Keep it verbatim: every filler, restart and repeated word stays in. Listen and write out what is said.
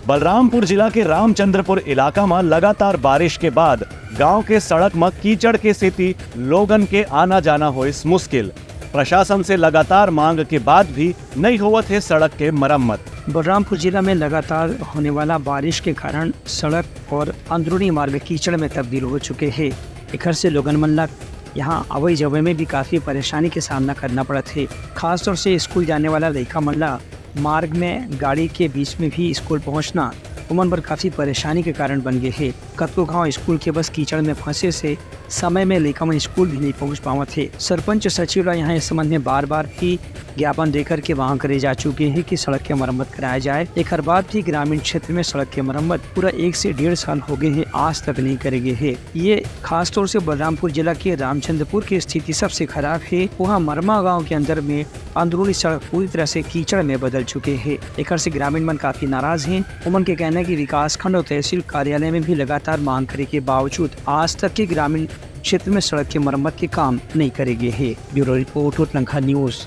बलरामपुर जिला के रामचंद्रपुर इलाका म लगातार बारिश के बाद गांव के सड़क म कीचड़ के सेती लोगन के आना जाना होइस मुश्किल। प्रशासन से लगातार मांग के बाद भी नइ होवत हे सड़क के मरम्मत। बलरामपुर जिला में लगातार होने वाला बारिश के कारण सड़क और अंदरूनी मार्ग कीचड़ में तब्दील हो चुके हैं। एखर से लोगन मन ला यहाँ आवई जवई में भी काफी परेशानी के सामना करना पड़त हे। खासतौर से स्कूल जाने वाला लइका मन ला मार्ग में गाड़ी के बीच में भी स्कूल पहुंचना उमन बर काफी परेशानी के कारण बन गे हे। कतको घांव स्कूल के बस कीचड़ में फंसे से समय में लइका मन स्कूल भी नहीं पहुंच पावत हे। सरपंच सचिव ला यहाँ इस संबंध में बार बार भी ज्ञापन देकर के मांग करे जा चुके हैं कि सड़क के मरम्मत कराया जाए। एकर बाद भी ग्रामीण क्षेत्र में सड़क के मरम्मत पूरा एक से डेढ़ साल हो गए हैं, आज तक नहीं करे गए हैं। ये खासतौर से बलरामपुर जिला के रामचंद्रपुर की स्थिति सबसे खराब है। वहाँ मरमा गांव के अंदर में अंदरूनी सड़क पूरी तरह से कीचड़ में बदल चुके हैं। एकर से ग्रामीण मन काफी नाराज हैं। उमन के कहना है कि विकास खंड और तहसील कार्यालय में भी लगातार मांग करे के बावजूद आज तक के ग्रामीण क्षेत्र में सड़क के मरम्मत के काम नहीं करे गए हैं। ब्यूरो रिपोर्ट, उतलंखा न्यूज।